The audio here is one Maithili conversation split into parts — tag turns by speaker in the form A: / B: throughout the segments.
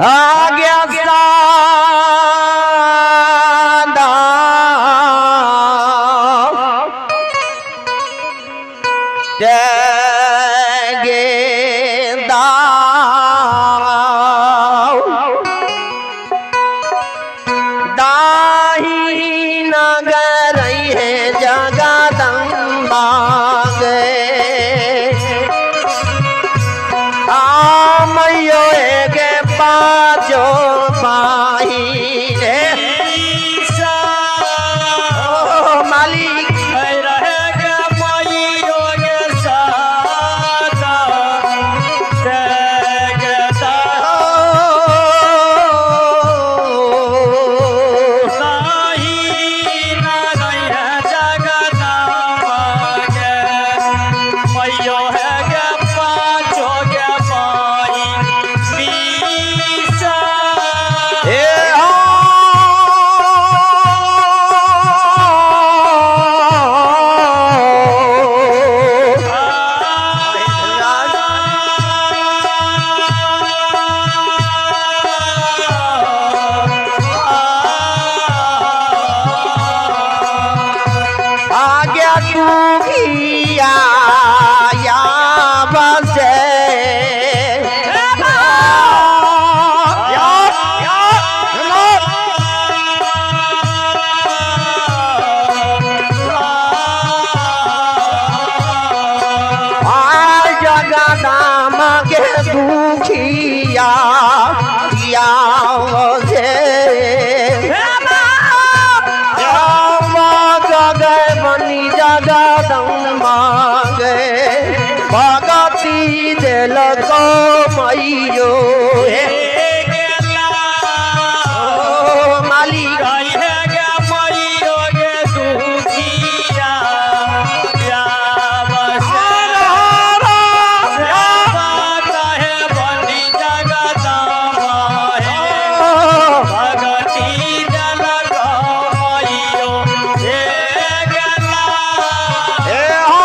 A: आ गया सादा दाही नगर है जगदम्बा गे आमयो गे पाजो पाही रे ओ मालिक आ गया दुखिया या बसे जगदाम के दुखिया या बसे बनी जगदम्बा गे भगती दिल को मैयो हे ओ मालिक हे हो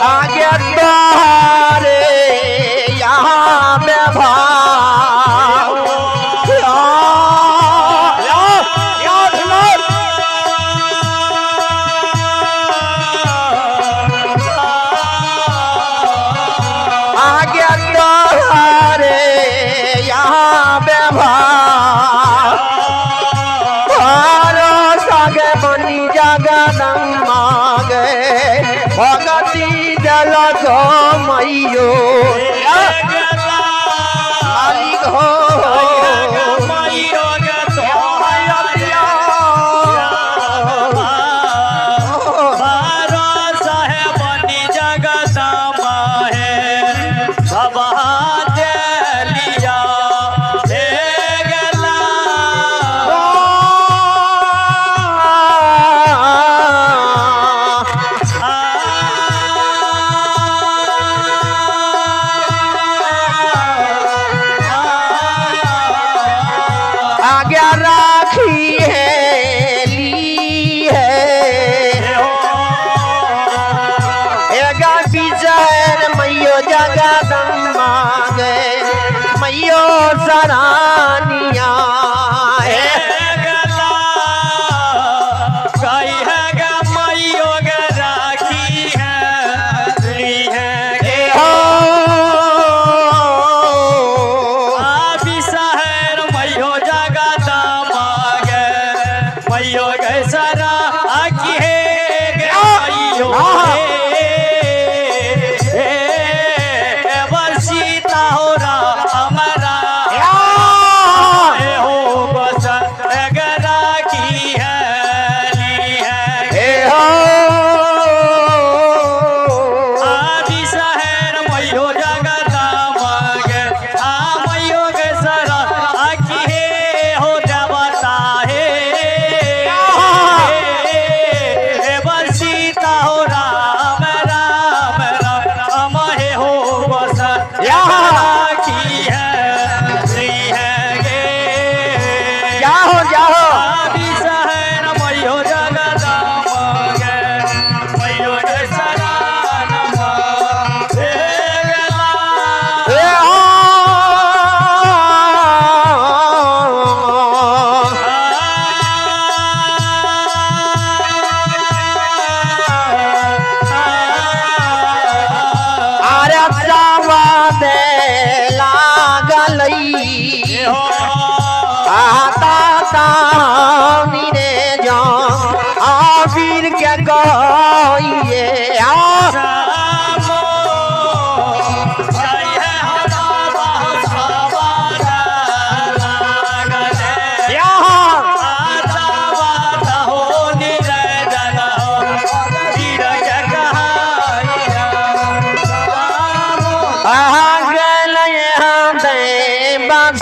A: आगे तारे यहाँ में भाव आगे तारे यहाँ में भाव सागे बनी जगदम्बा गे भगती जल गो मैयो मालिक हो आज्ञा राखी है ली है एगा विजय मैयो जगदम्बा गे मैयो सरानिया है हो
B: सीता हो राम।
A: आता रे जा आ वीर के गाइए आ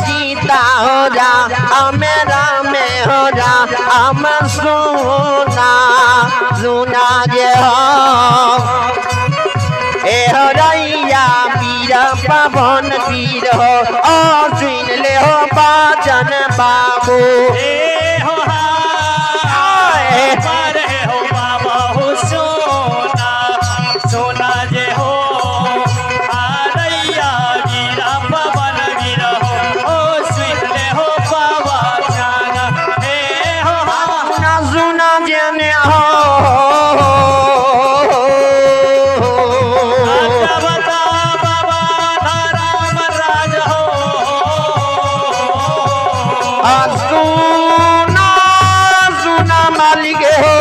A: सीता हो जा मेरा में हो जा हम सुना सुना जे हो ए हो रैया वीर पवन वीर हो ओ सुन ले हो बाचन बाबू
B: ए हो हो बाबा हो सोना सोना जे हो आरैया वीरा पवन वीर हो ओ सुन ले हो बाबा जाना ए हो
A: सुना सुना जने हो
B: अच्छा बता बाबा राम राज हो
A: सुना सुना मालिक हो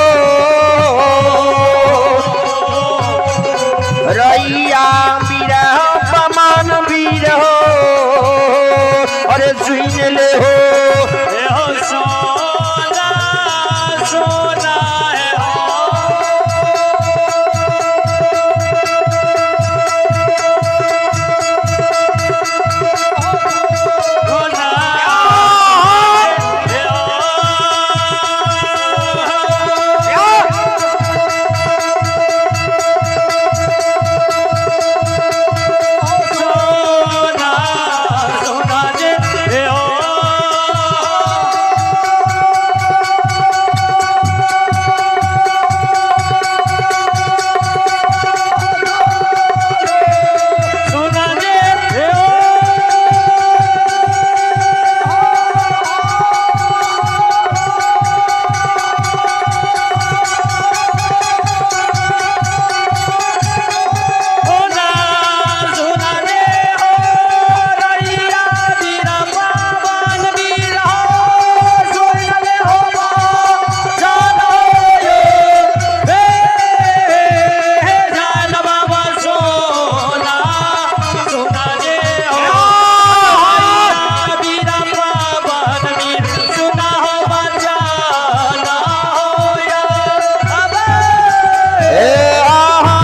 A: रैया वीर हो पवन वीर हो अरे सुन ले हो
B: ए हो सोना सोना है हो सोना हे हो सोना सोना जे हे हो सोना जे हे हो सोना सोना जे हो रैया वीरा पावन वीर हो सुन ले हो जानो ये हे हे जान बाबा सोना सोना जे हो रैया वीरा पावन वीर सुना हो बचाना हो या अबे
A: ए आहा।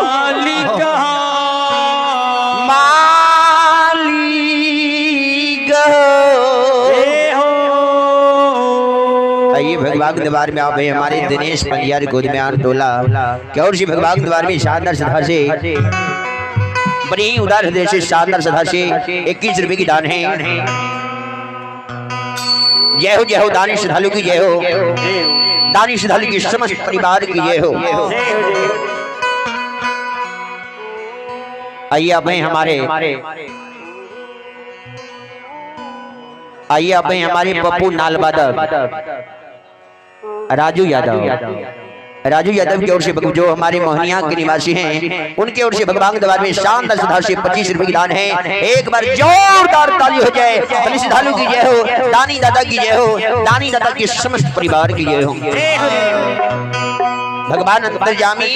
B: मालिक
A: मालिक
B: ए हो
A: आइए भगवान के दरबार में आप हैं हमारे दिनेश पंजियार गोदम्यान टोला क्यों जी भगवान के दरबार में शानदार श्रद्धा से बड़ी ही उदार हृदय से शानदार श्रद्धा से 21 रुपए की दान है। जय हो जय हो दानी श्रद्धालु की जय हो, दानी श्रद्धालु की समस्त परिवार की जय हो। आइए आप हैं हमारे, आइए आप हैं हमारे पप्पू नालबादक राजू यादव, राजू यादव की ओर से जो हमारे मोहनिया के निवासी हैं उनके ओर से भगवान के दरबार में शानदार श्रद्धा से 25 रुपए की दान है। एक बार जोरदार ताली हो जाए। श्रद्धालु की जय हो, दानी दादा की जय हो, दानी दादा के समस्त परिवार की जय हो। भगवान अंतर्जामी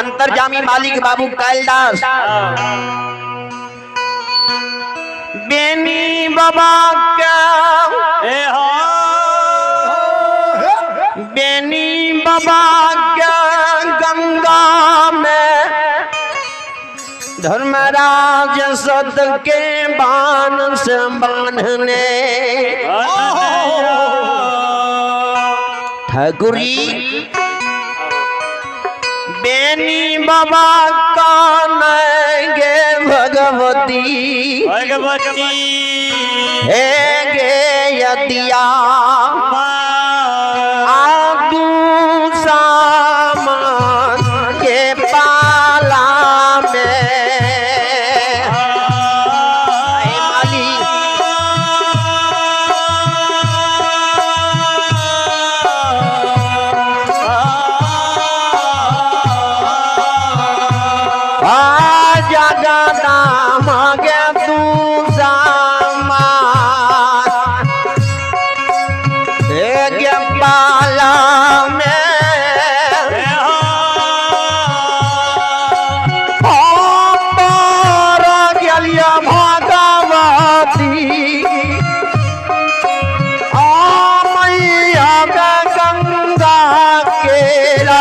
A: अंतर्जामी मालिक बाबू कालिदास बेनी बाबा का बेनी बाबा का गंगा में धर्मराज सत के बाण से बांधने ठाकुरी बेनी बाबा का गे भगवती
B: भगवती
A: हे गे यतिया आगू सामान के पाला में माली आ जागा गे तू सामा एक पाला में पार गेलिया भगवती आ मैया के गंगा केरा।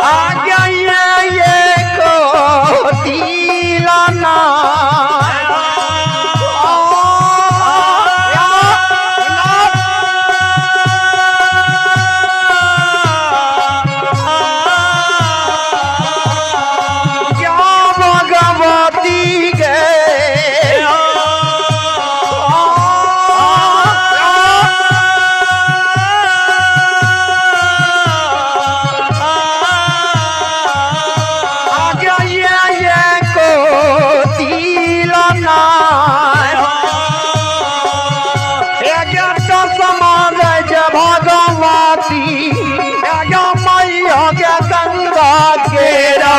A: आज्ञा ये को दिलाना क्या भगवती गे आज्ञा ये को दिलाना समाज भगवती आज्ञा मैया के गंगा केरा।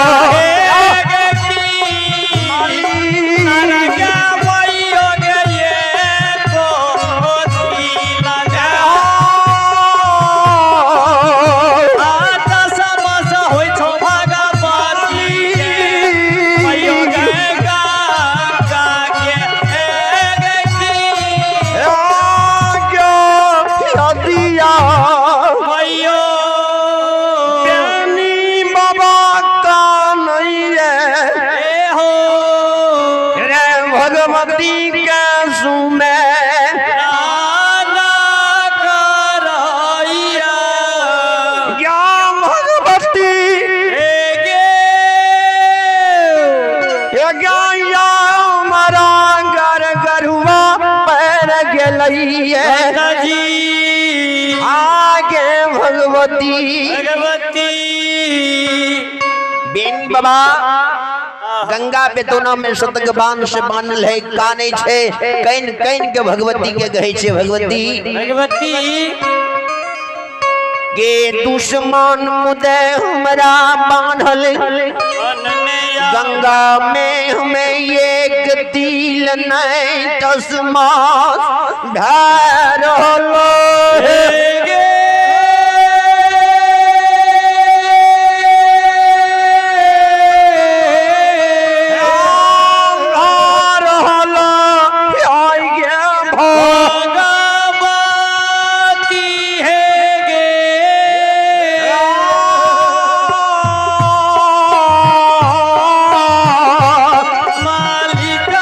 A: बाबा का नहीं है रे भगवती के सुने या भगवती या मरा गर गरुआ पैर गेलैये आगे भगवती।
B: भगवती
A: बेन बाबा गंगा पे दोनों में शतक बांध से बान्हल है काने छे can can के भगवती के कहै छे भगवती
B: भगवती
A: के दुश्मन मुदे हमरा बान्हल गंगा में हमें एक तिल नहीं तस्मा भैरलो।
B: भगवती हे गे मालिक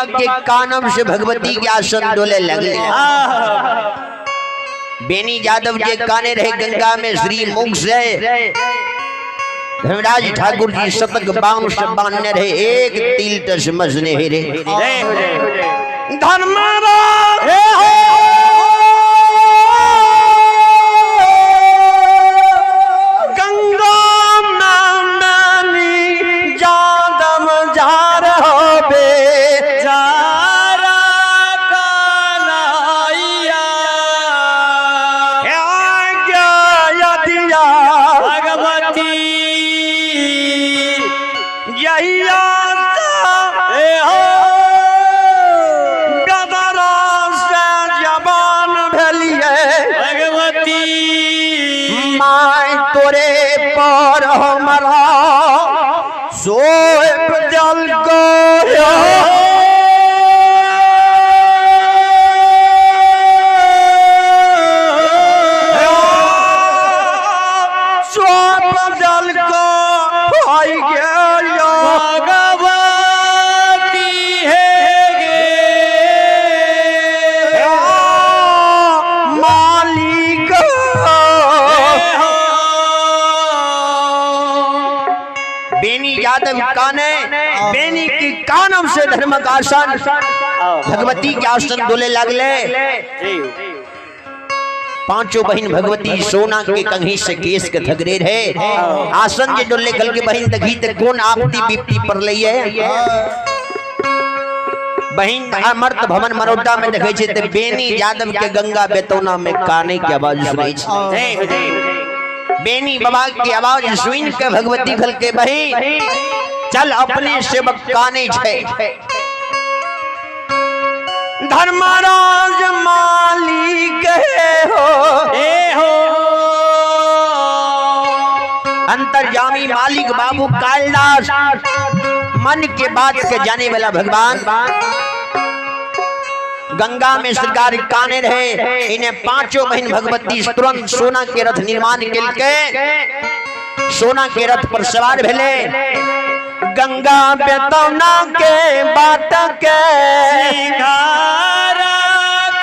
A: के कानम से भगवती के आसन डोले लगले। बेनी यादव के काने रहे गंगा में श्री मुख से धर्मराज ठाकुर जी शतक बाण से बांधने रहे, एक तिल तस मजने रे। धर्मराज हो गंगा में जादम जा रहो बे
B: जारा कन्हैया
A: दिया
B: भगवती
A: यहिया
B: ए हो
A: गदरा से जवान भेलिए
B: भगवती
A: माय तोरे पर हमरा सोएब जल को सोप जल को आई गया
B: भगवती हे गे
A: मालिक
B: हो
A: बेनी यादव काने बेनी की कानम से धर्म का आसन भगवती के आसन डोले लगले। पांचों बहन भगवती सोना के कंघी से केस के थगरे रहे आसन जे डोले कल के बहन देखी ते कोन आपती बिपती पर लई है। बहन अमर्त भवन मरोटा में देखे छे ते बेनी यादव के गंगा बेतौना में काने के आवाज सुनै छे। बेनी बाबा की आवाज सुन के भगवती खल के बहन चल अपने सेवक काने छे। धर्मराज मालिक हो
B: ए हो
A: अंतर्यामी मालिक बाबू कालिदास मन के बात के जाने वाला भगवान गंगा में सरकार काने रहे। इन्हें पांचों बहन भगवती तुरंत सोना के रथ निर्माण के सोना के रथ पर सवार भेले। गंगा बेतौना के बात के
B: सिंगारा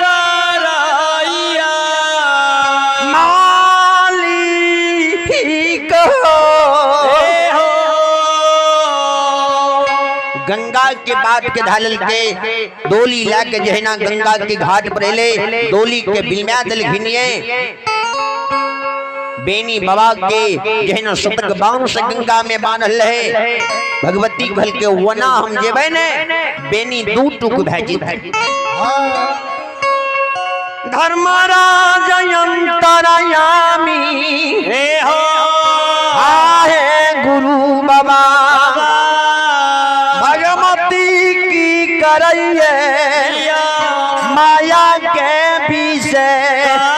B: करैया
A: मालिक हो
B: ए हो
A: गंगा के बात के धालल के डोली ला के जहिना गंगा के घाट पर एले डोली के बिलम्या दल घिनिए बेनी बाबा के जहिना शतक बाण से गंगा में बान्हल रहे। भगवती कहल के वना हम जेबै ने बेनी दू टुक भए जेतै। धर्मराज अंतरयामी
B: हे हो
A: आहे गुरु बाबा भगवती की करैये माया के विषय।